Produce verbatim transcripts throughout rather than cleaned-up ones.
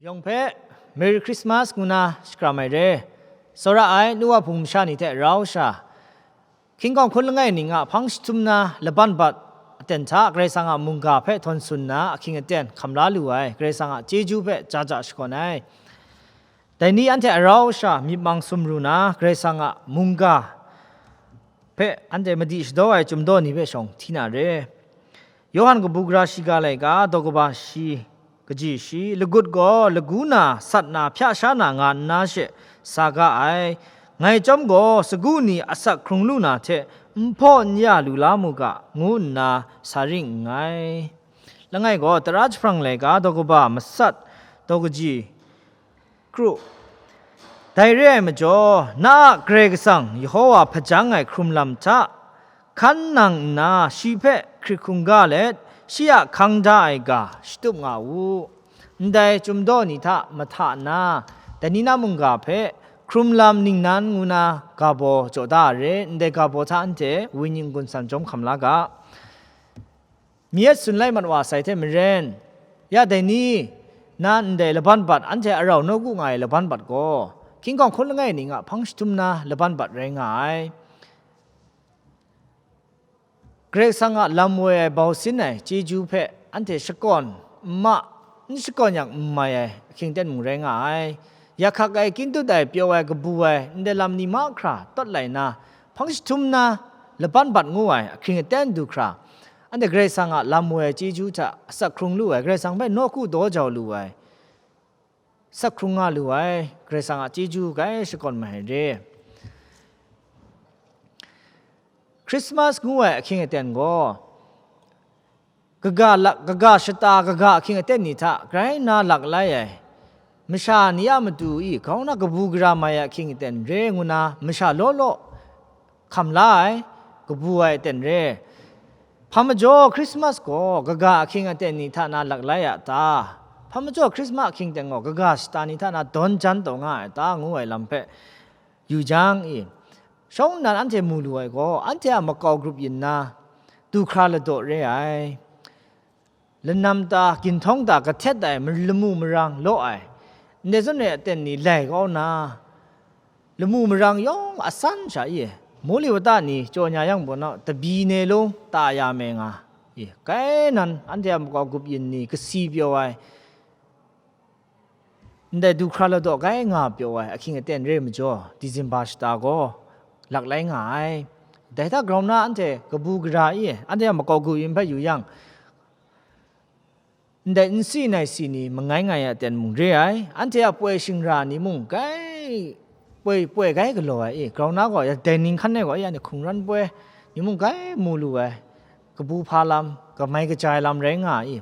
Yawng hpe Merry Christmas ngu na shakram ai re. Tsawra ai nu wa hpung masha ni hte rau sha, hkying hkawng hkun langai ning a hpang jahtum na laban bat aten hta Karai Kasang a mungga hpe htawn tsun nna ahkying aten hkam la lu ai Karai Kasang a chyeju hpe ja ja shakawn ai. Dai ni anhte a rau sha myit mang sumru na Karai Kasang a mungga hpe anhte madi shadaw ai chyum daw ni hpe shawng hti na re. Yawhan kabu gara shiga laika daw kaba shi kaji shi, lagut gaw lagu na sat na hpya sha na nga nna she sa ga ai. Ngai chyawm gaw sagu ni asak hkrung lu na hte n hpaw n ya lu la mu ga, ngu nna sa ring nngai. Langai gaw tara jahprang laika daw kaba masat daw kaji kru. Dai re ai majaw, na a Karai Kasang Yehova hpajang ai hkrum lam hta hkan nang nna, shi hpe hkrit hkungga let, shi a hkang da ai ga shatup nga u. Ndai chyum daw ni hta mahta na, dai ni na mungga hpe hkrum lam ningnan ngu na ga baw jaw da ai re, ndai ga baw hta anhte wenyi n-gun san chyawm hkam la ga. Mi yet tsun lai mat wa sai hte maren, ya dai ni na ndai laban bat, anhte a rau nawku nga ai laban bat gaw, hkying hkawng hkun langai ning a hpang jahtum na laban bat rai nga ai. Karai Kasang a lam woi ai bau sin ai chyeju hpe anhte shakawn n ma, n shakawn yang n mai ai ahkying ten mung rai nga ai. Yakhak ai, kyin dut ai, pyaw ai, kabu ai, ndai lam ni mahkra tawt lai na, hpang jahtum na laban bat ngu ai ahkying aten du hkra, anhte Karai Kasang a lam woi ai chyeju hta asak hkrung lu ai, Karai Kasang hpe nawku daw jau lu ai, asak hkrung nga lu ai, Karai Kasang a chyeju grai shakawn mai ai re. Christmas ngu ai ahkying aten gaw, kaga lak, kaga shata, kaga ahkying aten ni hta grai na lak lai ai, masha ni a matu i grau na kabu gara mai ai ahkying aten re ngu na masha law law hkam la ai, kabu ai aten re. Hpa majaw Christmas gaw kaga ahkying aten ni hta na lak lai a ta? Hpa majaw Christmas ahkying aten gaw kaga shata ni hta na dawn jan taw nga ai ta? Ngu ai lam hpe yu jang i, shawng nnan anhte mu lu ai gaw, anhte a makau grup yin na, du hkra ladaw re ai, lanam ta, ginhtawng ta, kahtet ai, ma-, lamu marang law ai, ndai zawn re aten ni lai kau na, lamu marang yawng a san sha i, moli wata ni chyaw nya yang baw nau, tabi ne lung ta ya me nga i, kai nan anhte a makau grup yin ni kasi pyaw ai, ndai du hkra ladaw grai nga pyaw ai ahkying aten re majaw, December shata gaw lak lai nga ai. Dai hta grau na anhte kabu gara i, anhte a makau grup yin hpe yu yang, ndai nsi nai si ni mangai ngai ai aten mung re ai, anhte a poi shingra ni mung grai poi, poi grai galaw ai i, grau na gaw ya dai ning hkan e gaw ya ni hkungran poi ni mung grai mu lu ai, kabu hpa lam, kamai kaja ai lam rai nga ai i,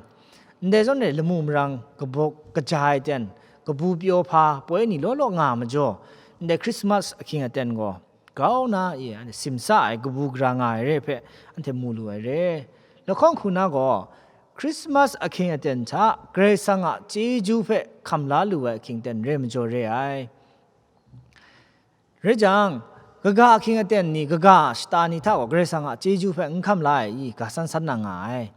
ndai zawn e lamu marang kabuk kaja ai ten, kabu pyaw hpa poi ni law law nga majaw, ndai Christmas ahkying aten gaw grau na i, anhte simsa ai, kabu gara nga ai re hpe anhte mu lu ai re. Lahkawng hku na gaw, Christmas ahkying aten hta Karai Kasang a chyeju hpe hkam la lu ai ahkying aten re majaw re ai. Rai jang, kaga ahkying aten ni, kaga shata ni hta gaw Karai Kasang a chyeju hpe n hkam la ai i, ga san san na nga ai.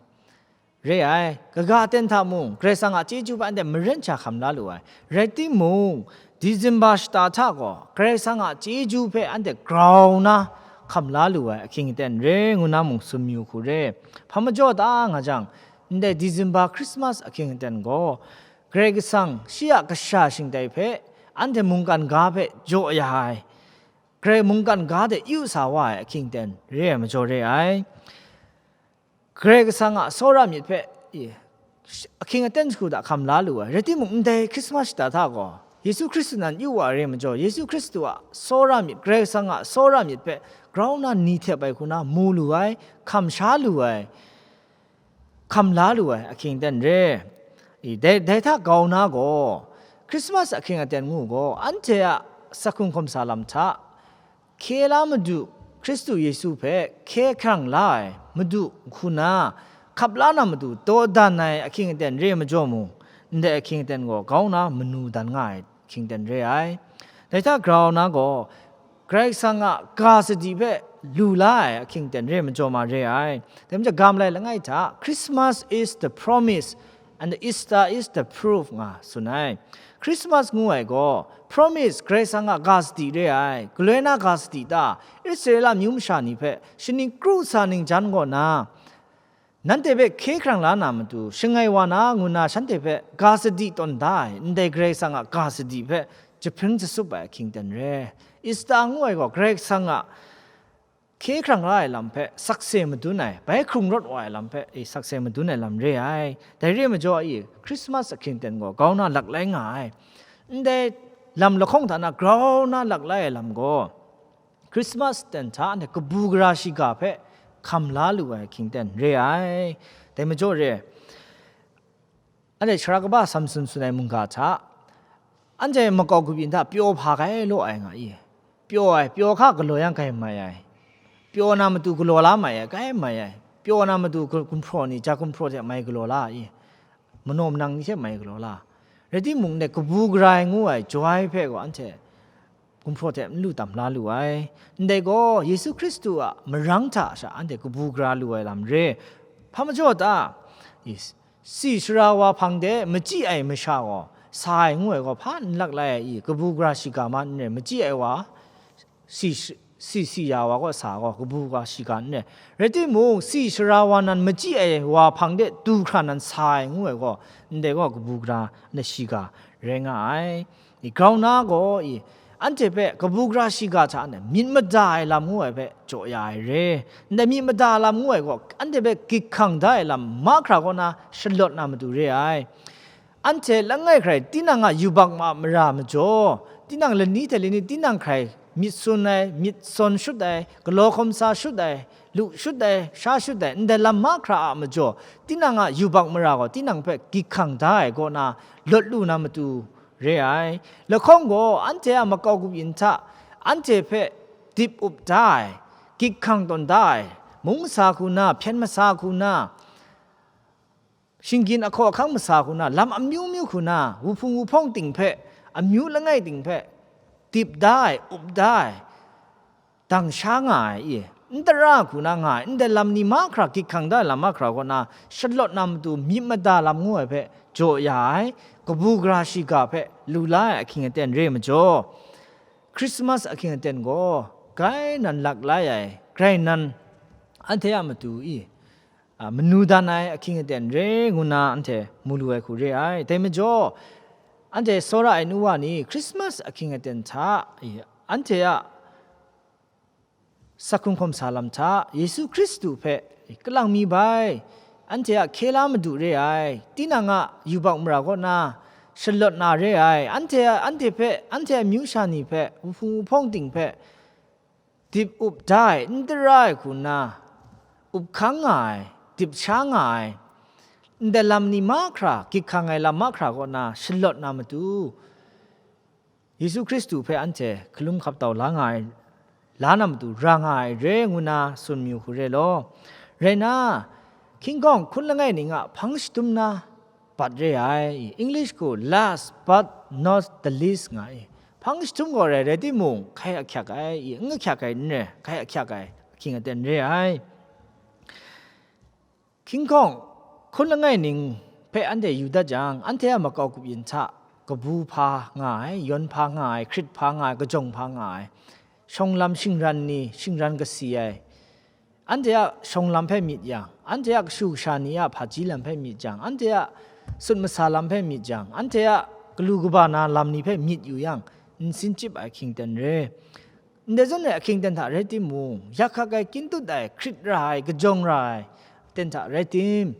Re ai, kaga aten hta mung Karai Kasang a chyeju hpe anhte maren sha hkam la lu ai. Rai timung, December shata hta gaw Karai Kasang a chyeju hpe anhte grau na hkam la lu ai ahkying aten re ngu na mung tsun mayu hku re. Hpa majaw ta nga jang, ndai December Christmas ahkying aten gaw, Karai Kasang shi a kasha shingtai hpe anhte mungkan ga hpe jaw ya ai, Karai mungkan ga de yu sa wa ai ahkying aten re ai majaw re ai. Karai Kasang a tsawra myit hpe, i, ahkying aten shagu hta hkam la lu ai. Rai timung, ndai Christmas shata hta gaw, Yesu Hkristu nan yu wa ai re majaw, Yesu Hkristu a tsawra myit, Karai Kasang a tsawra myit hpe grau na ni htep ai hku na mu lu ai, hkam sha lu ai, hkam la lu ai ahkying aten re. I, dai, dai hta grau na gaw, Christmas ahkying aten ngu gaw, anhte a sakhung hkawm sa lam hta, hkye la Madu Hkristu Yesu hpe hkye hkrang la ai Madu hku na, hkap la na matu dawdan ai ahkying aten re majaw mung, ndai ahkying aten gaw grau na manu dan nga ai ahkying aten re ai. Dai hta grau na gaw, Karai Kasang a ga sadi hpe lu la ai ahkying aten re majaw ma re ai. Dai majaw, ga malai langai hta, Christmas is the promise And Easter is the proof nga tsun ai. Christmas ngu ai gaw, promise, Karai Kasang a ga sadi re ai. Galoi na ga sadi ta? Israela amyu masha ni hpe shaning kru sa ningjan kaw na, nanhte hpe hkye hkrang la na matu, shangai wa na ngu na shanhte hpe ga sadi tawn da ai, ndai Karai Kasang a ga sadi hpe jahpring jasup ai ahkying ten re. Easter ngu ai gaw, Karai Kasang a hkye hkrang la ai lam hpe sakse madun ai, bai hkrung rawt wa ai lam hpe, e, sakse madun ai lam re ai. Dai re ai majaw, e, Christmas ahkying ten gaw grau na lak lai nga ai. Ndai lam lahkawng hta na grau na lak lai ai lam gaw, Christmas ten hta anhte kabu gara shiga hpe hkam la lu ai ahkying ten re ai. Dai majaw re, anhte sara kaba Samson tsun ai mungga hta, anhte makau kabyin hta pyaw hpa kai law ai nga i? Pyaw ai, pyaw hka galaw yang kai mai ai. Pyaw na matu galaw la mai ai, kai mai ai. Pyaw na matu gu-, gumhpraw ni, ja gumhpraw hte mai galaw la i? Manaw manang ni hte mai galaw la? Rai timung, ndai kabu gara ai ngu ai jawai hpe gaw anhte gumhpraw hte n lu tam la lu ai. Ndai gaw, Yesu Hkristu a marang hta sha anhte kabu gara lu ai lam re. Hpa majaw ta? Yes. Si sara wa hpang de machyi ai masha gaw sa ai ngu ai gaw, hpa n lak lai ai i? Kabu gara shiga ma n re, machyi ai wa, si, si, si ya wa gaw sa gaw, kabu gara shiga n re. Rai timung, si sara wa nan machyi ai wa hpang de du hkra nan sa ai ngu ai gaw, ndai gaw kabu gara na shiga rai nga ai. I grau na gaw, i, anhte hpe kabu gara shiga hta na myit mada ai lam ngu ai hpe jaw ya ai re. Ndai myit mada lam ngu ai gaw, anhte hpe gyit hkang da ai lam mahkra kaw na shalawt na matu re ai. Anhte langai hkrai tinang a yubak ma mara majaw, tinang lani hte lani tinang hkrai myit sun ai, myit sawn shut ai, galaw hkawm sa shut ai, lu shut ai, sha shut ai, ndai lam mahkra a majaw, tinang a yubak mara gaw tinang hpe gyit hkang da ai kaw na lawt lu na matu re ai. Lahkawng gaw, anhte a makau kabyin hta anhte hpe dip up da ai, gyit hkang tawn da ai, mung masa hku na, hpyen masa hku na, shinggyim ahkaw ahkang masa hku na, lam amyu myu hku na, wuhpung wuhpawng ting hpe, amyu langai ting hpe dip da ai, up da ai, dang sha nga ai i? N tara hku na nga ai, ndai lam ni mahkra, gyit hkang da ai lam mahkra kaw na shalawt na matu myit mada lam ngu ai hpe jaw ya ai, kabu gara shiga hpe lu la ai ahkying aten re majaw, Christmas ahkying aten gaw grai nan lak lai ai, grai nan anhte a matu i, a, manu dan ai ahkying aten re ngu na anhte mu lu ai hku re ai. Dai majaw, anhte tsawra ai nu wa ni Christmas ahkying aten hta, i, anhte a sak hkrung hkawm sa lam hta, Yesu Hkristu hpe kalang mi bai, anhte a hkye la madu re ai, tinang a yubak mara kaw na shalawt na re ai, anhte a, anhte hpe, anhte a amyu sha ni hpe, wuhpung wuhpawng ting hpe dip up da ai, n tara ai hku nna up hkang nga ai, dip sha nga ai, ndai lam ni mahkra, gyit hkang ai lam mahkra kaw na shalawt na matu, Yesu Hkristu hpe anhte hkalum hkap tau la nga ai, la na matu ra nga ai re ngu na tsun mayu hku re law. Rai nna, hkying hkawng hkun langai ning a hpang shadum na bat re ai, English hku last but not the least nga ai. Hpang shadum gaw rai, rai timung, hkai ahkyak ai, i, n ahkyak ai n re, hkai ahkyak ai, ahkying aten re ai. Hkying hkawng hkun langai ning hpe anhte yu dat jang, anhte a makau grup yin hta kabu hpa nga ai, yawn hpa nga ai, hkrit hpa nga ai, kajawng hpa nga ai, shawng lam shingran ni, shingran kasi ai, anhte a shawng lam hpe myit yang, anhte a kashu kasha ni a hpaji lam hpe myit jang, anhte a sut masa lam hpe myit jang, anhte a galu kaba na lam ni hpe myit yu yang, nsin chyip ai ahkying aten re. Ndai zawn e ahkying aten hta rai timung, yak hkak ai, kyin tut ai, hkrit ra ai, kajawng ra ai aten hta rai tim,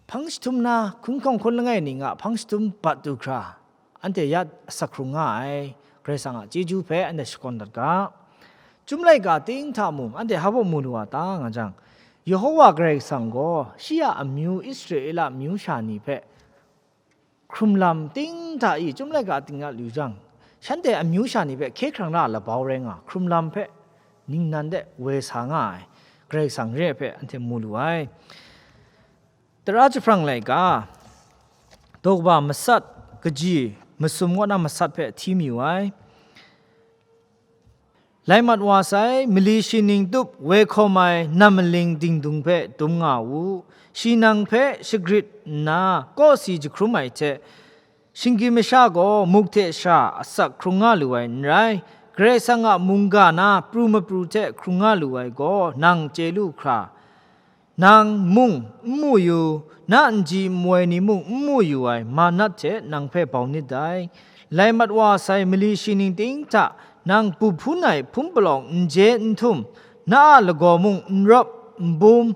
hpang jahtum na, hkying hkawng hkun langai ning a hpang jahtum bat du hkra, anhte ya asak hkrung nga ai Karai Kasang a chyeju hpe anhte shakawn dat ga. Chyum laika ting hta mung anhte hpa baw mu lu a ta nga jang, Yehowa Karai Kasang gaw shi a amyu Israela amyu sha ni hpe hkrum lam ting hta i chyum laika ting a lu jang, shanhte amyu sha ni hpe hkye hkrang la ai labau rai nga, hkrum lam hpe ningnan de woi sa nga ai Karai Kasang re ai hpe anhte mu lu ai. Tara jahprang laika, daw kaba masat, kaji masum kaw na masat hpe hti mayu ai. Lai mat wa sai, mali shi ning tup woi hkawm ai nam maling dingdung hpe dum nga u. Shi nang hpe shagrit nna, kawsi jahkrum ai hte, shinggyim masha gaw muk hte sha asak hkrung nga lu ai n rai, Karai Kasang a mungga na pru mapru hte hkrung nga lu ai gaw nang chye lu hkra, nang mung n mu yu, na nji nmoi ni mung n mu yu ai manat hte nang hpe bau nit dai. Lai mat wa sai mali shi ning ting hta nang bu hpun ai hpun palawng n je n htum, na a lagaw mung n rawp n bum,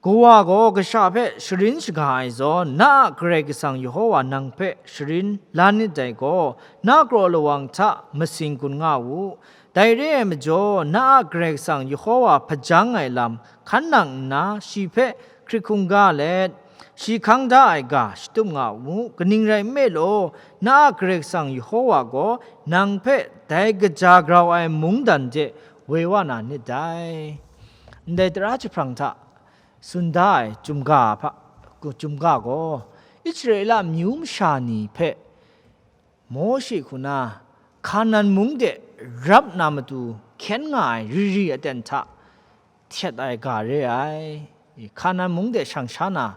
Kawa gaw kasha hpe sharin shaga ai zawn, na a Karai Kasang Yehova nang hpe sharin la nit dai gaw, na kraw lawang hta masing gun nga u. Dai re ai majaw, na a Karai Kasang Yehova hpajang ai lam hkan nang nna, shi hpe hkrit hkungga let, shi hkang da ai ga shatup nga u. Kaning rai nme law, na a Karai Kasang Yehova gaw nang hpe dai kaja grau ai mungdan de woi wa na nit dai. Ndai tara jahprang hta tsun da ai chyum ga hpa, chyum ga gaw, Israela amyu masha ni hpe Mawshe hku na Hkanan mung de rap na matu hkyen nga ai riri aten hta htet ai ga re ai. Hkanan mung de shang sha na,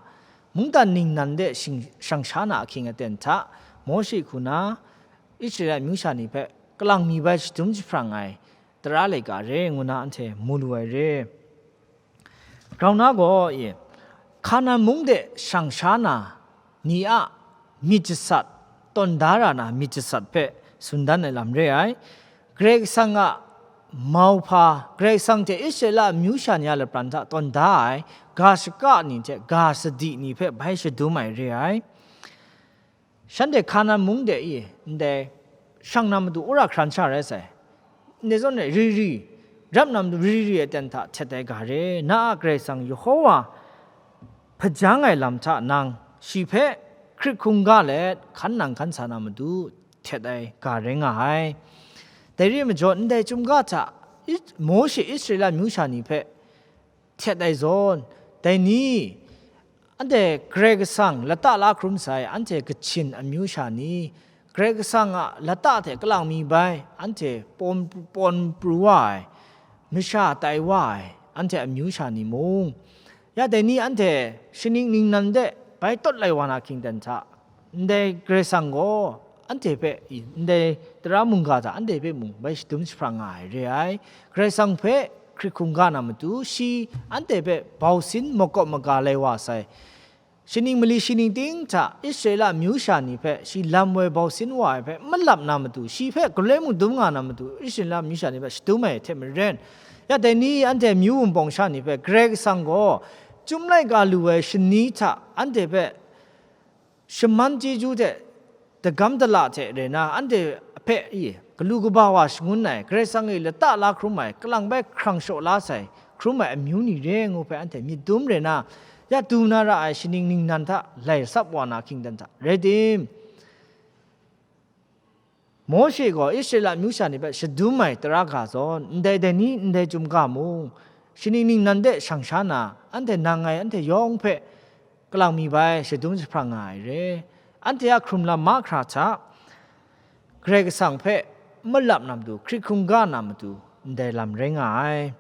mungdan ningnan de shing-, shang sha na ahkying aten hta Mawshe hku na Israela amyu masha ni hpe kalang mi bai shadum jahprang ai tara laika re ngu na anhte mu lu ai re. Grau na gaw, e, Hkanan mung de shang sha na ni a myit jasat, tawn da ra na myit jasat hpe tsun dan ai lam re ai. Karai Kasang a mauhpa, Karai Kasang hte Israela amyu sha ni a lapran hta tawn da ai ga shaka ni hte ga sadi ni hpe bai shadum ai re ai. Shanhte Hkanan mung de i ndai shang na matu wora hkran sha rai sai. Ndai zawn e riri, rap na matu riri aten hta htet ai ga re, na a Karai Kasang Yehova hpajang ai lam hta nang shi hpe hkrit hkungga let hkan nang hkan sa na matu htet ai ga rai nga ai. Dai re ai majaw, ndai chyum ga hta Is-, Mawshe Israela amyu sha ni hpe htet ai zawn, dai ni, anhte Karai Kasang lata la hkrum sai, anhte Kachin amyu sha ni, Karai Kasang a lata hte kalang mi bai, anhte pawn, pawn pru wa ai, masha tai wa ai, anhte amyu sha ni mung, ya dai ni anhte shaning ningnan de bai tawt lai wa na hkying dan hta, ndai Karai Kasang gaw anhte hpe, ndai tara mungga hta anhte hpe mung bai shadum jahprang nga ai re ai. Karai Kasang hpe hkrit hkungga na matu, shi anhte hpe bau sin makawp maga lai wa sai. Shaning mali shi ning ting hta Israela amyu sha ni hpe shi lam woi bau sin wa ai hpe malap na matu, shi hpe galoi mung dum nga na matu, Israela amyu sha ni hpe shadum ai hte maren, ya dai ni anhte amyu wunpawng sha ni hpe Karai Kasang gaw chyum laika lu ai shani hta anhte hpe shaman chyeju hte dagam dala hte rai na, anhte hpe i galu kaba wa shangun ai, Karai Kasang e lata la hkrum ai, kalang bai hkrang shaw la sai, hkrum ai amyu ni re ngu hpe anhte myit dum rai na, ya du na ra ai shaning ningnan hta lai sap wa na hkying dan hta rai tim? Mawshe gaw Israela amyu sha ni hpe shadum ai tara ga zawn, ndai dai ni, ndai chyum ga mung, shaning ningnan de shang sha na, anhte nang ngai anhte yawng hpe kalang mi bai shadum jahprang nga ai re. Anhte a hkrum lam mahkra hta, Karai Kasang hpe malap na matu, hkrit hkungga na matu, ndai lam rai nga ai.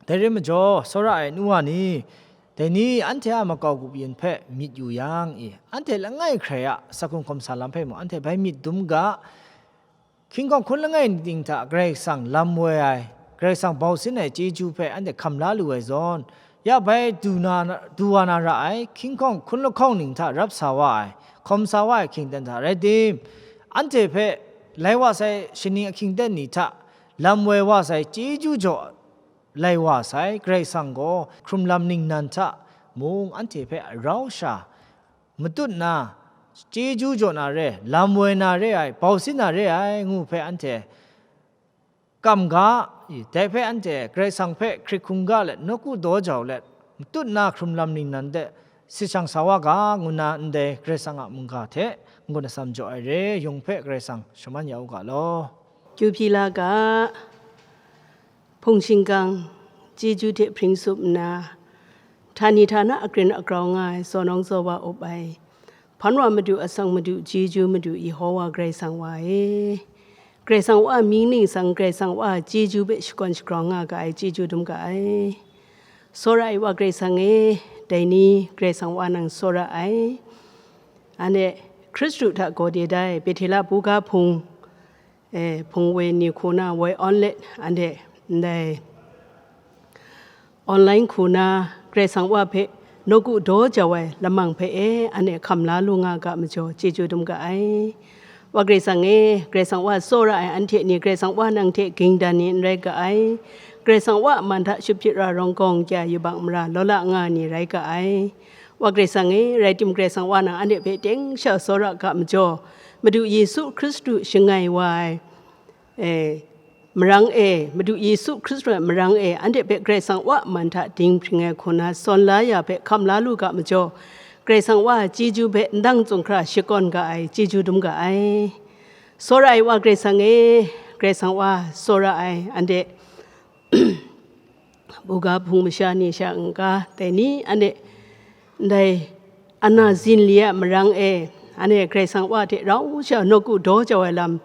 Dai re majaw, tsawra ai nu wa ni, dai ni anhte a makau grup yin hpe myit yu yang, i, anhte langai hkrai a sakhung hkawm sa lam hpe mung anhte bai myit dum ga, hkying hkawng hkun langai ni ting hta Karai Kasang lam woi ai, Karai Kasang bau sin ai chyeju hpe anhte hkam la lu ai zawn, ya bai du na, du wa na ra ai, hkying hkawng hkun lahkawng ning hta rap sa wa ai, hkawm sa wa ai hkying ten hta rai tim? Anhte hpe lai wa sai shaning ahkying ten ni hta lam woi wa sai chyeju jaw lai wa sai, Karai Kasang gaw hkrum lam ningnan hta mung anhte hpe rau sha matut na, chyeju jaw na re, lam woi na re ai, bau sin na re ai, ngu hpe anhte kam ga, i, dai hpe anhte Karai Kasang hpe hkrit hkungga let, nawku daw jau let, matut na hkrum lam ningnan de sit shang sa wa ga, ngu na ndai Karai Kasang a mungga hte n-gun atsam jaw ai re, yung hpe Karai Kasang shaman ya u ga law. Kyu hpyi la ga, hpung shingkang chyeju hte hpring tsup nna, htani htana agrin agrau nga ai, zawn nawng zawn wa up ai, hpan wa Madu, atsang Madu, chyeju Madu, Yehowa Karai Kasang wa e. Karai Kasang Wa mying ningsang, Karai Kasang Wa chyeju hpe shakawn shagrau nga ga ai, chyeju dum ga ai. Tsawra ai Wa Karai Kasang e, dai ni Karai Kasang Wa nang tsawra ai. Anhte Hkristu hta gaw de dai, Bethela buga hpung, eh, hpung woi ni hku na woi awn let, anhte ndai online hku na Karai Kasang Wa hpe nawku daw jau ai lamang hpe e, anhte hkam la lu nga ga majaw, chyeju dum ga ai. Wa Karai Kasang e, Karai Kasang Wa tsawra ai anhte ni, Karai Kasang Wa nang hte ging dan ni n rai ga ai. Karai Kasang Wa a man hta shut hpyi ra rawng gawng kya yubak mara law la nga ni rai ga ai. Wa Karai Kasang e, rai tim Karai Kasang Wa nang anhte hpe teng sha tsawra ga majaw, Madu Yesu Hkristu shangai wa ai, e, marang e, Madu Yesu Hkristu a marang e, anhte hpe Karai Kasang Wa a man hta dinghpring ai hku na sawn la ya hpe hkam la lu ga majaw, Karai Kasang Wa a chyeju hpe ndang zunghkra shakawn ga ai, chyeju dum ga ai. Tsawra ai Wa Karai Kasang e, Karai Kasang Wa tsawra ai, anhte buga hpung masha ni sha n-ga, dai ni anhte ndai ana zin li a marang e, anhte Karai Kasang Wa hte rau sha nawku daw jau ai lam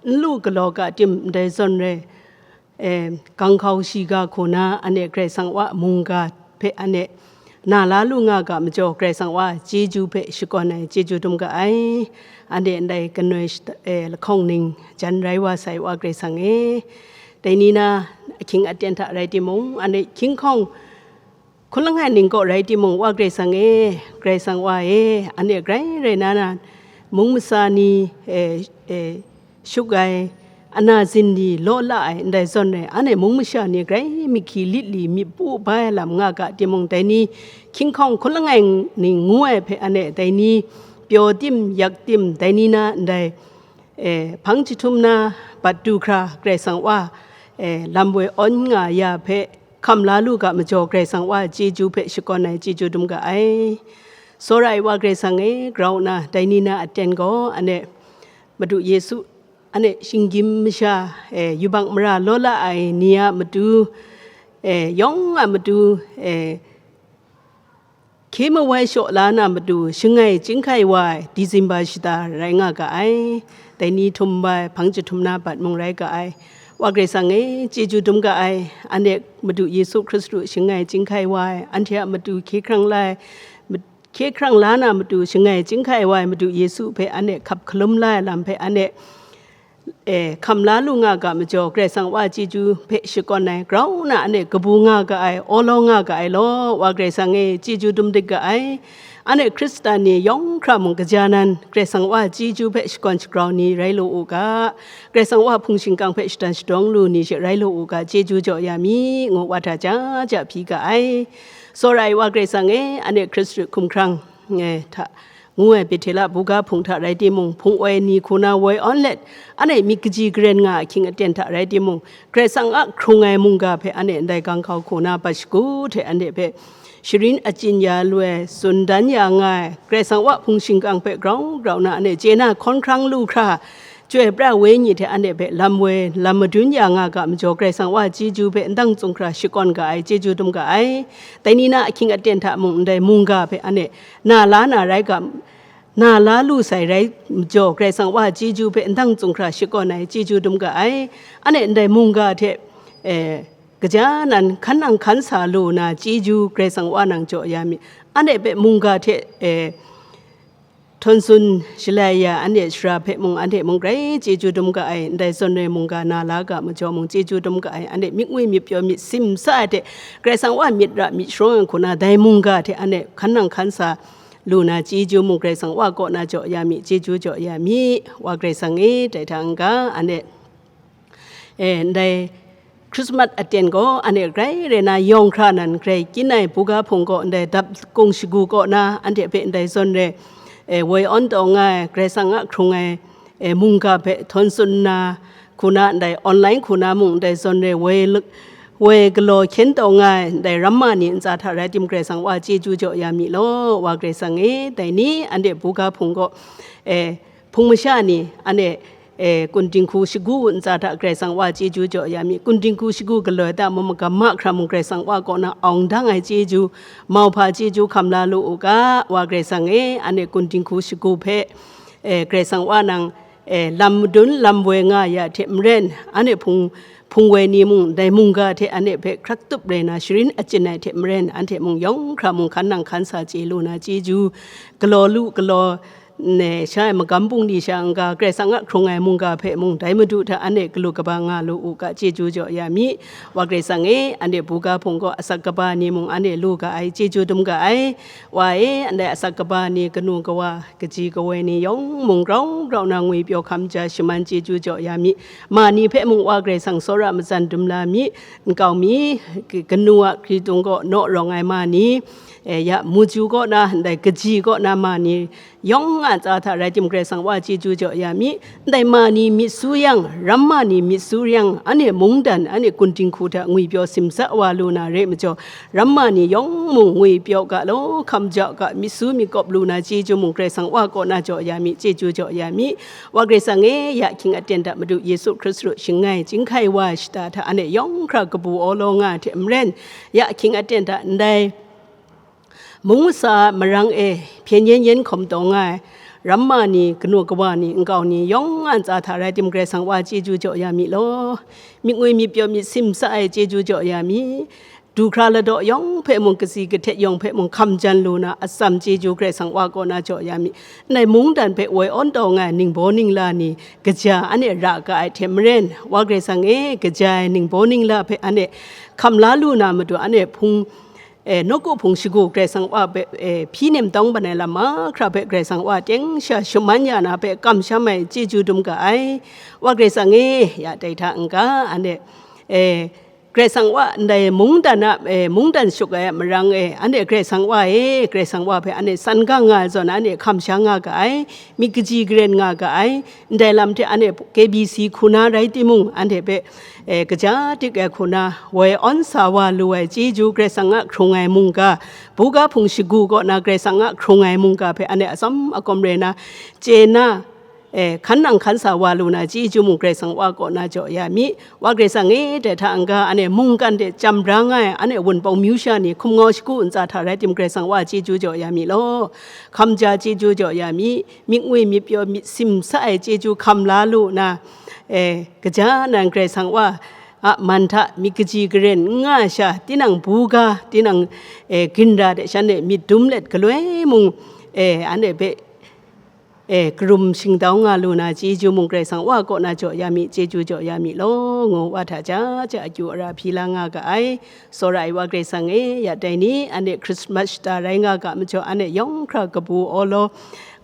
n lu galaw ga tim, ndai zawn rai, e, ganghkau shiga hku na anhte Karai Kasang Wa mungga hpe anhte na la lu nga ga majaw, Karai Kasang Wa chyeju hpe shakawn ai, chyeju dum ga ai. Anhte ndai kanoi shata-, e, lahkawng ning jan rai wa sai, Wa Karai Kasang e. Dai ni na ahkying aten hta rai timung, anhte hkying hkawng hkun langai ning kaw rai timung, Wa Karai Kasang e, Karai Kasang Wa e, anhte grai rai na na, mung masa ni, e, e, shuk ai, ana zin ni law la ai, ndai zawn rai, anhte mung masha ni grai myit hkyi lit li, myit pu bai ai lam nga ga timung, dai ni hkying hkawng hkun langai ning ngu ai hpe anhte dai ni pyaw tim, yak tim, dai ni na ndai, e, hpang jahtum na bat du hkra Karai Kasang Wa, e, lam woi awn nga ya hpe hkam la lu ga majaw, Karai Kasang Wa chyeju hpe shakawn ai, chyeju dum ga ai. Tsawra ai Wa Karai Kasang e, grau nna dai ni na aten gaw, anhte Madu Yesu, anhte shinggyim masha, e, yubak mara law la ai ni a matu, e, yawng a matu, e, hkye mawai shaw la na matu shangai chyinghkai wa ai December shata rai nga ga ai. Dai ni htum bai hpang jahtum na bat mung rai ga ai. Wa Karai Kasang e, chyeju dum ga ai. Anhte Madu Yesu Hkristu shangai chyinghkai wa ai, anhte a matu hkye hkrang la ai, ma-, hkye hkrang la na matu shangai chyinghkai wa ai Madu Yesu hpe anhte hkap hkalum la ai lam hpe anhte, e, hkam la lu nga ga majaw, Karai Kasang Wa chyeju hpe shakawn ai, grau nna anhte kabu nga ga ai, awlaw nga ga ai law, Wa Karai Kasang e, chyeju dum dik ga ai. Anhte Hkristan ni yawng hkra mung kaja nan, Karai Kasang Wa chyeju hpe shakawn shagrau ni rai lu u ga, Karai Kasang Wa hpung shingkang hpe shatan shadawng lu ni she rai lu u ga, chyeju jaw ya mi, ngu wa hta ja ja hpyi ga ai. Tsawra ai Wa Karai Kasang e, anhte Hkristu hkumhkrang, e, hta, ngu ai Bethela buga hpung hta rai timung, hpung woi ni hku na woi awn let, anhte myit kaji karen nga ahkying aten hta rai timung, Karai Kasang a hkrung ai mungga hpe anhte ndai ganghkau hku na bat shagu hte anhte hpe sharin achyin ya lu ai, tsun dan ya nga ai, Karai Kasang Wa hpung shingkang hpe grau grau nna anhte chye na hkawn hkrang lu hkra, Chyoi pra wenyi hte anhte hpe lam woi, lam madun ya nga ga majaw, Karai Kasang Wa chyeju hpe ndang zunghkra shakawn ga ai, chyeju dum ga ai. Dai ni na ahkying aten hta mung ndai mungga hpe anhte na la na rai ga, na la lu sai rai majaw, Karai Kasang Wa chyeju hpe ndang zunghkra shakawn ai, chyeju dum ga ai. Anhte ndai mungga hte, e, kaja nan hkan nang hkan sa lu na chyeju Karai Kasang Wa nang jaw ya mi. Anhte hpe mungga hte, e, htawn tsun shalai ya anhte shara hpe mung, anhte mung grai chyeju dum ga ai, ndai zawn rai mungga na la ga majaw mung, chyeju dum ga ai, anhte myit ngwi myit pyaw myit sim sa ai hte, Karai Kasang Wa myit ra myit sharawng ai hku na, dai mungga hte anhte hkan nang hkan sa lu na chyeju mung, Karai Kasang Wa kaw na jaw ya mi, chyeju jaw ya mi, Wa Karai Kasang e, dai hta n-ga, anhte e, ndai Christmas aten gaw anhte grai rai na yawng hkra nan grai kyin ai buga hpung gaw ndai dap kung shagu kaw na anhte hpe ndai zawn re, e, woi awn taw nga ai, Karai Kasang a hkrung ai, e, mungga hpe htawn tsun nna, hku na ndai online hku na mung ndai zawn re woi l-, woi galaw hkyen taw nga ai ndai ramma ni ntsa hta rai tim, Karai Kasang Wa chyeju jaw ya mi law, Wa Karai Kasang e, dai ni anhte buga hpung gaw, e, hpung masha ni anhte, e, kun dinghku shagu ntsa hta Karai Kasang Wa chyeju jaw ya mi, kun dinghku shagu galoi ta mung, magam mahkra mung Karai Kasang Wa kaw na awng dang ai chyeju, mauhpa chyeju hkam la lu u ga, Wa Karai Kasang e, anhte kun dinghku shagu hpe, e, Karai Kasang Wa nang E, lam madun lam woi nga ya hte maren, anhte hpung, hpung woi ni mung, dai mungga hte anhte hpe hkrak tup rai na sharin achyin ai hte maren, anhte mung yawng hkra mung hkan nang hkan sa chye lu na chyeju, galaw lu, galaw, ne, sha ai magam bungli sha n-ga, Karai Kasang a hkrung ai mungga hpe mung, dai Madu hta anhte galu kaba nga lu u ga, chyeju jaw ya mi. Wa Karai Kasang e, anhte buga hpung gaw asak kaba ni mung anhte lu ga ai, chyeju dum ga ai. Wa e, ndai asak kaba ni, kanu kawa, kaji kawoi ni yawng mung grau grau na ngwi pyaw hkam ja shaman chyeju jaw ya mi. Ma ni hpe mung Wa Karai Kasang tsawra matsan dum la mi, nkau mi, k-, kanu a hkritung kaw naw rawng ai ma ni, e, ya, muju kaw na, ndai kaji kaw na ma ni, yawng a ntsa hta rai tim, Karai Kasang Wa chyeju jaw ya mi. Ndai ma ni myit su yang, ramma ni myit su yang, anhte mungdan, anhte gun dinghku hta ngwi pyaw simsa wa lu na re majaw, ramma ni yawng mung ngwi pyaw ga law, hkam ja ga, myit su myit kawp lu na chyeju mung Karai Kasang Wa kaw na jaw ya mi, chyeju jaw ya mi. Wa Karai Kasang e, ya hkying aten hta Madu Yesu Hkristu shangai chyinghkai wa shata hta anhte yawng hkra kabu awlaw nga hte maren, ya hkying aten hta ndai mung masa marang e hpyen yen yen hkawm taw nga ai, ramma ni, kanu kawa ni, nkau ni, yawng a ntsa hta rai tim, Karai Kasang Wa chyeju jaw ya mi law. Myit ngwi myit pyaw myit simsa ai chyeju jaw ya mi. Du hkra ladaw yawng hpe mung, katsi kahtet yawng hpe mung hkam jan lu na atsam chyeju Karai Kasang Wa kaw na jaw ya mi. Ndai mungdan hpe woi awn taw nga ai ningbaw ningla ni kaja anhte ra ga ai hte maren, Wa Karai Kasang e, kaja ai ningbaw ningla hpe anhte hkam la lu na matu anhte hpung, e, nawku hpung shagu Karai Kasang Wa hpe, e, hpyi nem tawng ban ai lam mahkra hpe Karai Kasang Wa teng sha shaman ya na hpe kamsham ai chyeju dum ga ai. Wa Karai Kasang e, ya dai hta n-ga, anhte, e, Karai Kasang Wa ndai mungdan a, e, mungdan shuk ai a marang e, anhte Karai Kasang Wa e, Karai Kasang Wa hpe anhte san gang nga ai zawn, anhte hkam sha nga ga ai, myit kaji karen nga ga ai, ndai lam hte anhte K B C hku na rai timung, anhte hpe, e, kaja dik ai hku na woi awn sa wa lu ai chyeju, Karai Kasang a hkrung ai mungga, buga hpung shagu kaw na Karai Kasang a hkrung ai mungga hpe anhte atsam akawm rai na, chye na, e, hkan nang hkan sa wa lu na chyeju mung Karai Kasang Wa kaw na jaw ya mi. Wa Karai Kasang e, dai hta n-ga, anhte mungkan de chyam bra nga ai, anhte Wunpawng myu sha ni hkum ngau shagu ntsa hta rai tim, Karai Kasang Wa chyeju jaw ya mi law. Hkam ja chyeju jaw ya mi. Myit ngwi myit pyaw myit simsa ai chyeju hkam la lu na, e, kaja nan Karai Kasang Wa a man hta myit kaji karen n nga sha, tinang buga, tinang, e, ginra de shanhte myit dum let galoi mung, e, anhte hpe, e, karum shingdau nga lu na chyeju mung Karai Kasang Wa kaw na jaw ya mi, chyeju jaw ya mi law, ngu wa hta ja ja akyu ara hpyi la nga ga ai. Tsawra ai Wa Karai Kasang e, ya dai ni, anhte Christmas shata rai nga ga majaw, anhte yawng hkra kabu awlaw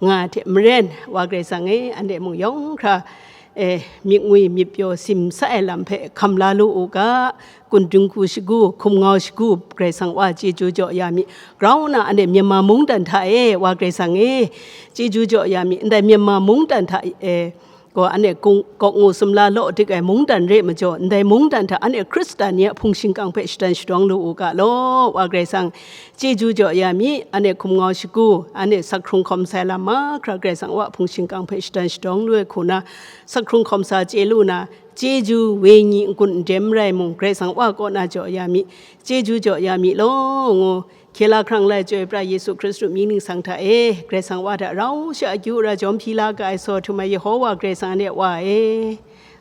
nga hte maren, Wa Karai Kasang e, anhte mung yawng hkra, e, myit ngwi myit pyaw simsa ai lam hpe hkam la lu u ga, gun dinghku shagu, hkum ngau shagu, Karai Kasang Wa chyeju jaw ya mi. Grau nna anhte Myanmar mungdan hta e, Wa Karai Kasang e, chyeju jaw ya mi. Ndai Myanmar mungdan hta e, gaw anhte kung-, kawk ngu sumla law dik ai mungdan re majaw, ndai mungdan hta anhte Hkristan ni a hpung shingkang hpe shatan shadawng lu u ga law, Wa Karai Kasang, chyeju jaw ya mi. Anhte hkum ngau shagu, anhte sak hkrung hkawm sai lam mahkra Karai Kasang Wa hpung shingkang hpe shatan shadawng lu ai hku na, sak hkrung hkawm sa chye lu na, chyeju, wenyi, n-gun n-dem rai mung, Karai Kasang Wa kaw na jaw ya mi, chyeju jaw ya mi law, ngu, hkye la hkrang la ai Chyoi pra Yesu Hkristu mying ningsang hta e, Karai Kasang Wa hta rau sha akyu ara jawm hpyi la ga ai, saw htum ai Yehowa Karai Kasang anhte Wa e.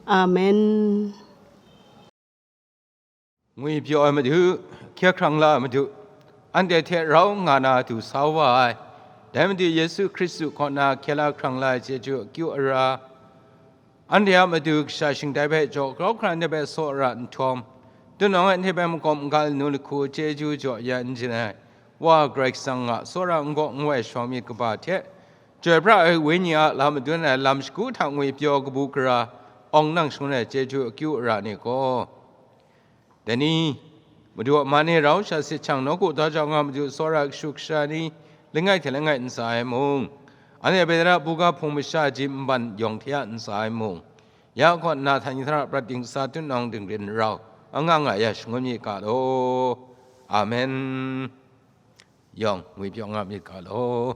Amen. Ngwi pyaw ai Madu, hkye hkrang la ai Madu, anhte hte rau nga na du sa wa ai, dai Madu Yesu Hkristu kaw na hkye la hkrang la ai chyeju akyu ara, anhte a matu kasha shingtai hpe jaw grau hkra nhtoi hpe tsawra nhtawm, tunawng e nhtoi hpe makawp n-ga lanu lahku chyeju jaw ya n jin ai, Wa Karai Kasang a tsawra n-gaw n-wai shawng myit kaba hte, Chyoi pra ai Wenyi a lam madun ai lam shagu hta ngwi pyaw kabu gara, awng nang shangun ai chyeju akyu ara ni gaw, dai ni, Madu a man e rau sha sit jang, nawku da jau nga Madu tsawra kashu kasha ni, langai hte langai ntsa ai mung, anhte Petara buga hpung masha ji nban yawng hte a ntsa ai mung, ya kaw nna hta ni hta ra prat dingsa tunawng dingrin rau, anga nga ya shangun myit ga law. Amen. Yawng ngwi pyaw nga myit ga law.